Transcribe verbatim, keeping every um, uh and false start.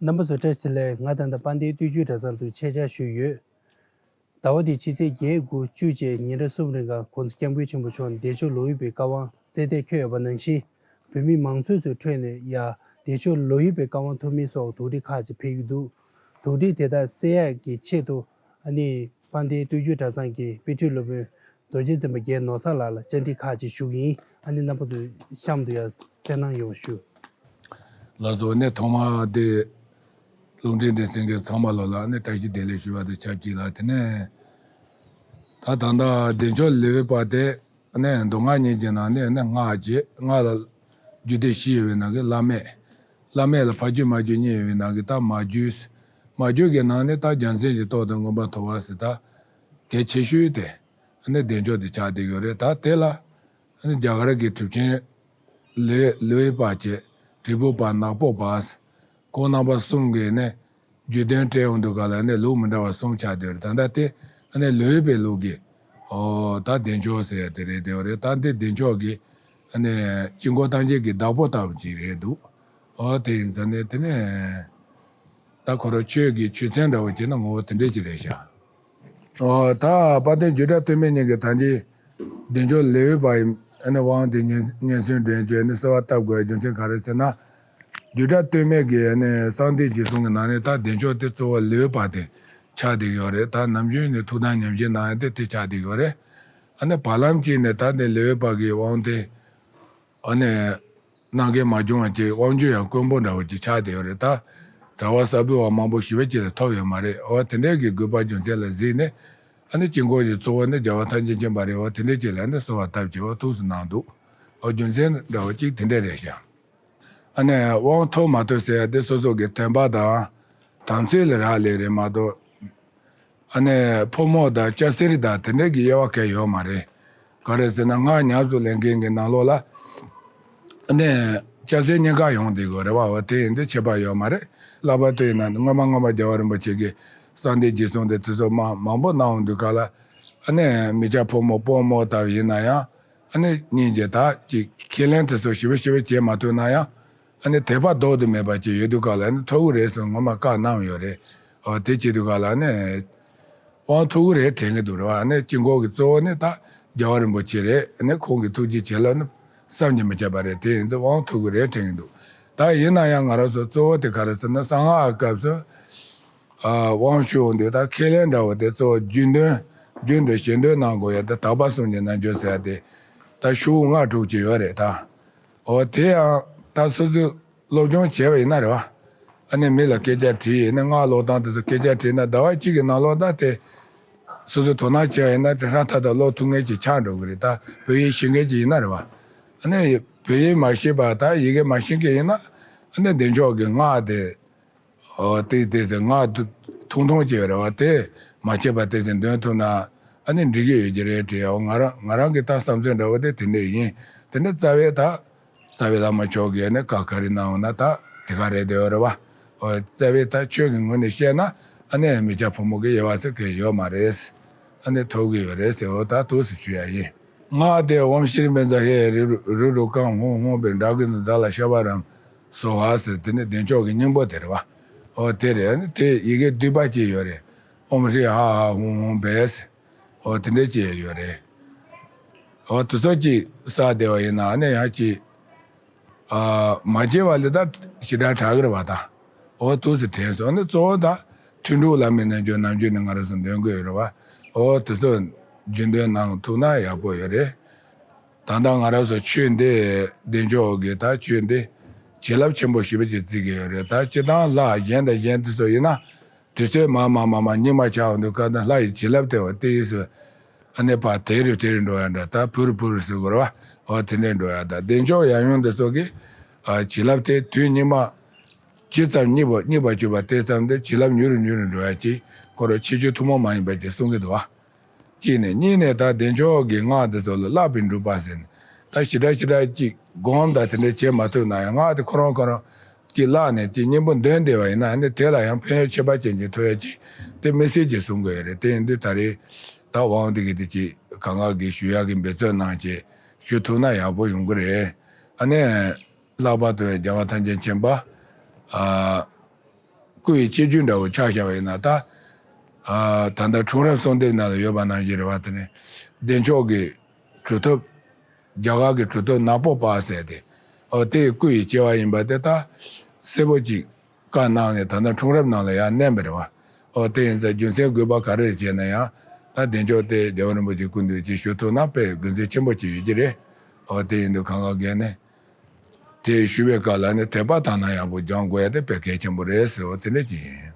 རྣམ་པ་ཚོ་བཀྲ་ཤིས་བདེ་ལེགས། ང་ད་ལྟ་དཔལ་ལྡན་སྟོད་རྒྱུད་གྲྭ་ཚང་དུ་ཆེད་བཅར་ཞུས་ཡོད། ཟླ་བ་འདིའི་ཕྱི་ཚེས་བརྒྱད་དགུ་བཅུ་བཅས་ཉིན་གྲངས་གསུམ་རིང་ག་༸གོང་ས་༸སྐྱབས་མགོན་ཆེན་པོ་མཆོག་བདེ་མཆོག་ལོ་དབྱུག་པའི་བཀའ་དབང་སྩལ་གཏན་འཁེལ་ཡོད་པ་ནང་བཞིན། བོད་མི་མང་ཚོགས་ཚོའི་ཁྲོད་ནས་ཡ་བདེ་མཆོག་ལོ་དབྱུག་པའི་བཀའ་དབང་ཐོབ་མིན་སོགས་དོགས་འདྲི་ཁག་ཅིག་འཕེལ་གྱི་འདུག། དོགས་འདྲི་དེ་དག་སེལ་ཡག་གི་ཆེད་དུ་ཨ་ནི་དཔལ་ལྡན་སྟོད་རྒྱུད་གྲྭ་ཚང་གི་དཔེ་སྐྲུན་སློབ་དཔོན་རྡོ་རྗེ་འཛིན་པ་རྒྱལ་ནོར་བཟང་ལགས་ལ་བཅར་འདྲི་ཁག་ཅིག་ཞུ་གི་ཡིན། ཨ་ནི་རྣམ་པ་ཚོ་གཤམ་དུ་ཡ་གསན་གནང་ཡོང་བ་ཞུ། ལགས་སོ། ནས་ཐོག་མ་དེ་རླུང་འཕྲིན་སྡེ་ཚན་གྱི་ཚང་མ་ལོ་ལ་ནས་བཀྲ་ཤིས་བདེ་ལེགས་ཞུ་བ་དང་ཆབས་ཅིག་ལ། དེ་ནས་ད་ད་ལྟ་བདེ་མཆོག་ལོ་དབྱུག་པ་དེ་ནས་མདོ་སྔགས་གཉིས་ཀྱི་ནང་ནས་ནས་སྔགས་བྱེད། སྔགས་ལ་རྒྱུད་སྡེ་བཞི་ཡོད་པའི་ནང་གི་བླ་མེད། བླ་མེད་ལ་ཕ་རྒྱུད་མ་རྒྱུད་གཉིས་ཡོད་པའི་ནང་གི་ད་མ་རྒྱུད། མ་རྒྱུད་ཀྱི་ནང་ནས་ད་རྒྱལ་མཚན་གྱི་ཏོག་དང་མངོན་པར་མཐོ་བ་ཟེར་ད་གལ་ཆེ་ཤོས་དེ་ནས་བདེ་མཆོག་དེ་ཆགས་བསྡད་ཡོད་རེད། ད་དེ་ལ་རྒྱ་གར་གྱི་གྲུབ་ཆེན་ལོ་ལོ་དབྱུག་པ་བྱས། དྲིལ་བུ་པ། ནག་པོ་པ། ཁོང་རྣམ་པ་གསུམ་གྱིས་ནས་རྒྱུད་དོན་བཀྲལ་ཡོང་དུས་ག་ལ་ནས་ལུགས་མི་འདྲ་བ་གསུམ་ཆགས་བསྡད་ཡོད་རེད། ད་ལྟ་དེ་ནས་ལོ་དབྱུག་པའི་ལུགས་ཀྱི་ཨོ་ད་བདེ་མཆོག་ཟེར་ཡ་དེ་རེད་བསྡད་ཡོད་རེད། ད་འདི་བདེ་མཆོག་གི་ནས་དཀྱིལ་འཁོར་ཐམས་ཅད་ཀྱི་བདག་པོ་ལྟ་བུ་ཅིག་རེད་འདུག། ཨོ་དེ་ཡིན་ཙང་ནས་དེ་ནས་ད་ཁོ་རང་ཆོས་ཀྱི་ཆོས་ཚན་འདྲ་བོ་བྱས་ན་ངོ་བོ་དེ་འདྲས་ཅིག་རེད་ཤག། ཨོ་ད་དཔལ་ལྡན་བརྒྱུད་གྲྭ་སྟོད་སྨད་གཉིས་ཀྱི་ད་འདི་བདེ་མཆོག་ལོ་དབྱུག་པ་ཡི་ཨ་ནི་དབང་དེ་ཉན་ཉན་སྲུང་འདྲེན་བྱས་ནས་གསོལ་བ་བཏབ་དགོས་རྒྱུ་མཚན་ག་རེ་ཟེར་ན། བརྒྱུད་གྲྭ་སྟོད་སྨད་ཀྱི་ཨ་ནི་གསང་བདེ་རྗེས་གསུང་གི་ནང་ནས་ད་བདེ་མཆོག་དེ་གཙོ་བོ་ལོ་དབྱུག་པ་དེ་ཆགས་བསྡད་ཡོད་རེད། ད་ནམ་རྒྱུན་ནས་ཐུགས་དམ་ཉམས་བཞེས་གནང་ཡ་དེ་དེ་ཆགས་བསྡད་ཡོད་རེད། ཨ་ནི་བར་ལམ་གཅིག་ནས་ད་ནི་ལོ་དབྱུག་པ་གི་དབང་དེ་ཨ་ནི་གནང་མཁན་མ་བྱུང་བ་ཅིག། དབང་སྒྱུར་ཡང་དཀོན་པོ་འདྲ་བོ་ཅིག་ཆགས་བསྡད་ཡོད་རེད། ད་གྲྭ་པ་གསར་བུ་བ་མང་པོ་ཞེ་པོ་ཅིག་ལ་ཐོབ་ཡོད་མ་རེད། འོ་དེ་འདྲའི་གི་དགོས་པ་རྒྱུ་མཚན་ལ་གཟིགས་ནས་ཨ་ནི་དཀྱིལ་འཁོར་གྱི་གཙོ་བོ་ནི་རྒྱལ་བ་ཐམས་ཅད་མཁྱེན་པ་རེད། འོ་དེ་འདྲ་ཅིག་ལ་ནི་གསོལ་བ་བཏབ་ཅིག་འོ་ཐུགས་སུ་གནང་འདུག། འོ་རྒྱུ་མཚན་འདྲ་བོ་ཅིག་དེ་འདྲ་རེད་ཤག། ཨ་ནི་དབང་ཐོབ་མ་ཐོབ་ཟེར་ཡ་དེ་སོ་སོ་གི་དད་པ་དང་དམ་ཚིག་ལ་རག་ལས་རེད་མ་གཏོགས། ཨ་ནི་ཕོ་མོ་དང་སྐྱ་སེར་དང་དེ་འདྲས་ཀྱི་དབྱེ་བ་གང་ཡང་ཡོད་མ་རེད། ག་རེ་ཟེར་ན་སྔགས་ཉམས་སུ་ལེན་མཁན་གྱི་ནང་ལོགས་ལ་ཨ་ནི་སྐྱ་སེར་གཉིས་ཀ་ཡོང་བསྡད་དགོས་རེད་བ། འོ་དེ་ཡིན་དུས་ཁྱད་པར་ཡོད་མ་རེད། ལྷག་པར་དུ་ཡིན་ན་སྔོན་མ་སྔོན་མ་རྒྱལ་བ་རིན་པོ་ཆེ་གིས་གསང་བདེ་རྗེས་གསུང་དེ་དེ་ཚོ་མ་མང་པོ་གནང་འོང་དུས་ག་ལ་ཨ་ནི་མི་སྐྱ་ཕོ་མོ་དཔོན་མོ་ལྟ་བུ་ཡིན་ན་ཡང་ཨ་ནི་སྙིང་རྗེ་དག་ཅིག་ཁས་ལེན་དེ་ཚོ་ཞིབ་པ་ཞིབ་པ་བྱེད་མ་ཐུབ་ན་ཡང་། ཨ་ནི་དད་པ་ལྡོག་ཏུ་མེད་པ་ཅིག་ཡོད་དུས་ག་ལ་ཨ་ནི་ཐོབ་ཀྱི་རེད་ཟེར་ངོ་མ་བཀའ་གནང་ཡོད་རེད། འོ་དེ་བྱེད་དུས་ག་ལ་ཨ་ནི་དབང་ཐོབ་ཀྱི་རེད་དྲན་གྱི་འདུག་རེད་བ། ཨ་ནི་དཀྱིལ་འཁོར་གྱི་གཙོ་བོ་ནི་ད་རྒྱལ་བ་རིན་པོ་ཆེ་རེད། ཨ་ནི་ཁོང་གི་ཐུགས་རྗེ་བྱིན་རླབས་ནི་བསམ་གྱིས་མི་ཁྱབ་པ་རེད། དེ་ཡིན་དུས་དབང་ཐོབ་ཀྱི་རེད་དྲན་གྱི་འདུག། ད་ཡིན་ན་ཡང་ང་རང་ཚོ་གཙོ་བོ་དེ་ག་རེ་ཟེར་ན་གསང་སྔགས་སྐབས་སུ་ཨ་དབང་ཞུ་འོང་དུས་ད་ཁས་ལེན་འདྲ་བོ་དེ་གཙོ་བོ་རྒྱུན་འདོན་རྒྱུན་དུ་བཞེས་འདོན་གནང་དགོས་ཡ་ད་དག་པ་གསུམ་གྱི་རྣལ་འབྱོར་ཟེར་ཡ་དེ་ད་ཤོག་བུ་ལྔ་དྲུག་ཅིག་ཡོད་རེད་ད། འོ་དེ་ཡང་ད་སོ་སོས་སློབ་སྦྱོང་བྱས་པ་ཡིན་ན་རེད་བ། ཨ་ནི་མི་ལ་སྐད་ཆ་དྲིས་ཡིན་ན་སྔགས་ཀློག་སྟངས་དེ་ཚོ་སྐད་ཆ་དྲིས་ན་ཟླ་བ་གཅིག་གི་ནང་ལོགས་ད་དེ་སོ་སོས་དོ་སྣང་བྱས་པ་ཡིན་ན་དེ་ཧྲ་ཐག་ཐག་ཀློག་ཐུབ་མཁན་ཅིག་ཆགས་འགྲོ་གི་རེད། ད་བོད་ཡིག་ཤེས་མཁན་ཅིག་ཡིན་ན་རེད་བ། ཨ་ནི་བོད་ཡིག་མ་ཤེས་པ་ད་ཡི་གེ་མ་ཤེས་མཁན་ཡིན་ན་ཨ་ནི་བདེ་མཆོག་གི་སྔགས་དེ། ཨོ་དེ་དེ་ཟེར་ང་ཐུང་ཐུང་ཅིག་རེད་བ། དེ་མ་བྱས་པ་དེ་ཟེར་འདོན་ཐུབ་ན་ཨ་ནི་འགྲིག་གི་ཡོད་ཀྱི་རེད་དྲན། ཨོ་ང་རང་ང་རང་གི་ད་བསམ་ཚུལ་འདྲ་བོ་དེ་དེ་འདྲ་ཡིན། དེ་ནི་རྩ་བའི་ད་རྩ་བའི་བླ་མ་མཆོག་གིས་ནི་བཀའ་ག་རེ་གནང་འོང་ན་ད་དེ་ག་རེད་བསྡད་ཡོད་རེད་བ། ཨོ་རྩ་བའི་ད་ཆོས་ཀྱི་ངོས་ནས་བཤད་ན་ཨ་ནི་མི་སྐྱ་ཕོ་མོ་གི་དབྱེ་བ་ཟེར་མཁན་ཡོད་མ་རེད། ཨ་ནི་ཐོབ་ཀྱི་ཡོད་རེད་ཟེར། ཨོ་ད་འདུག་སེ་ཞུ་ཡ་ཡིན། སྔགས་དེ་ཨོཾ་ཤྲཱི་པཉྩ་ཧེ་རུ་རུ་རུ་ཀཾ་ཧཱུྃ་ཧཱུྃ་བྷཻ་ཌཱ་ཀི་ཎྜི་ཛ་ལ་ཤ་བྷ་རཾ་སྭཱ་ཧཱ་ཟེར་དེ་ནི་བདེ་མཆོག་གི་སྙིང་པོ་དེ་རེད་བ། ཨོ་དེ་རེད། ཨ་ནི་དེ་ཡི་གེ་བསྡུས་པ་ཅིག་ཡོད་རེད། ཨོཾ་ཧྲཱིཿཧ་ཧ་ཧཱུྃ་ཧཱུྃ་བྷཻ་ཟེར། ཨོ་དེ་འདྲ་ཅིག་ཡོད་རེད། ཨོ་དེ་ཚོ་ཅིག་བསགས་བསྡད་པ་ཡིན་ན་ཨ་ནི་ཡང་ཅིག་ཨ་མ་བརྗེད་པ་ལས་ད་ཞེ་དྲག་དྲག་གི་རེད་བ་ད། ཨོ་འདུག་སེ་དྲན་སོང་། ཨ་ནི་གཙོ་བོ་ད་ཐུན་དྲུག་བླ་མའི་རྣལ་འབྱོར་ནམ་རྒྱུན་ནས་ང་རང་ཚོ་འདོན་དགོས་ཡོད་རེད་བ། ཨོ་དེ་ཚོ་རྒྱུན་འདོན་གནང་ཐུབ་ན་ཡག་པོ་ཡོད་རེད། ད་ལྟ་ང་རང་ཚོ་ཆོས་འདི་བདེ་མཆོག་གི་ད་ཆོས་འདི་བྱིན་རླབས་ཆེན་པོ་ཞེ་པོ་ཅིག་བརྩི་གི་ཡོད་རེད། ད་སྤྱིར་བཏང་ལྷ་གཞན་དང་གཞན་དེ་ཚོ་ཡིན་ན་དུས་ཚོད་མར་མར་མར་མར་སྙིགས་མ་ཆགས་འོང་དུས་སྐབས་ད་ལྷ་ཡི་བྱིན་རླབས་དེ་འོ་དེ་ཡིས་སུ་ཨ་ནི་ཕར་དལ་རུ་དལ་རུ་འགྲོ་ཡ་འདྲ། ད་ཕུ་རུ་ཕུ་རུ་ཟེར་དགོས་རེད་བ། འོ་དེ་འདྲས་འགྲོ་ཡ། ད་བདེ་མཆོག་ཡང་ཡང་དེ་ཚོ་གི་ཨ་བྱིན་རླབས་དེ་དུས་སྙིགས་མ་ཇི་ཙམ་སྙིགས་པ་སྙིགས་པར་གྱུར་པ་དེ་ཙམ་དུ་བྱིན་རླབས་མྱུར་རུ་མྱུར་རུ་འགྲོ་ཡ་ཅིག་ཁོ་རང་ཕྱི་ཆོས་ཐུན་མོང་མ་ཡིན་པ་ཅིག་གསུང་གི་འདུག་བ། གཅིག་ནས། གཉིས་ནས་ད་བདེ་མཆོག་གི་སྔགས་འདི་ཚོ་ལ་བསླབ་པའི་འབྲུ་པ་ཟེར་ནས་ད་ཞེ་དྲག་ཞེ་དྲག་ཅིག་སྒོམ་དང་དེ་འདྲ་བྱེད་མ་ཐུབ་ན་ཡང་སྔགས་དེ་ཁོ་རང་ཁོ་རང་ཅིག་བཀླགས་ནས་ཅིག་སྙིང་པོ་འདོན་བསྡད་པ་ཡིན་ན་ཨ་ནི་དེ་ལ་ཡང་ཕན་ཡོན་ཁྱད་པར་ཅན་ཅིག་ཐོབ་ཡ་ཅིག་དེ་དམིགས་བསལ་གྱིས་གསུང་དགོས་ཡ་རེད། དེ་ཡིན་དུས་ད་རེས་ད་དབང་འདི་གི་དེ་ཅིག་གང་ག་གི་ཞུ་ཡ་གི་འབད་བརྩོན་གནང་བྱས་ཞུ་ཐུབ་ན་ཡག་པོ་ཡོང་གི་རེད། ཨ་ནི། ལྷག་པར་དུ་རྒྱལ་བ་ཐམས་ཅད་མཁྱེན་པ། ཨ། སྐུ་ཡི་སྐྱེ་རྒྱུད་འདྲ་བོ་ཆགས་བཞག་པ་ཡིན་ན། ད་ཨ་ད་ལྟ་འཁྲུངས་རབས་གསོལ་འདེབས་ནང་ལ་ཡོད་པ་ནང་བཞིན་རེད་བ། དེ་ནས་བདེ་མཆོག་གི་གྲུབ་ཐོབ། རྒྱ་གར་གྱི་གྲུབ་ཐོབ་ནག་པོ་པ་ཟེར་ཏེ། ཨོ་དེ་སྐུ་ཡི་སྐྱེ་བ་ཡིན་པ་དེ་ད་གསལ་པོ་ཅིག་བཀའ་གནང་ནས་ད་ལྟ་འཁྲུངས་རབས་ནང་ལ་ཡང་བསྣན་པ་རེད་བ། ཨོ་དེ་ཡིན་ཙང་རྒྱུ་མཚན་དགོས་པ་ག་རེ་བྱས་ན་ཡང་། ད་བདེ་མཆོག་དེ་རྒྱལ་བ་རིན་པོ་ཆེ་སྐུ་མདུན་ཅིག་ཞུ་ཐུབ་ན་དཔེ་དགེ་མཚན་ཆེན་པོ་ཅིག་ཡོད་ཀྱི་རེད། ཨོ་དེ་ཡིན་དུས་གང་ག་གལ་ནས་དེ་ཞུ་བའི་སྐབས་ལ་ནི་དད་པ་དག་སྣང་ཡག་པོ་སྦྱང་དགོས་ཡ་དེ་དཔེ་གལ་ཆེན་པོ་རེད་ཟེར། ཨོ་དེ་འདྲ་ཅིག་ཡིན།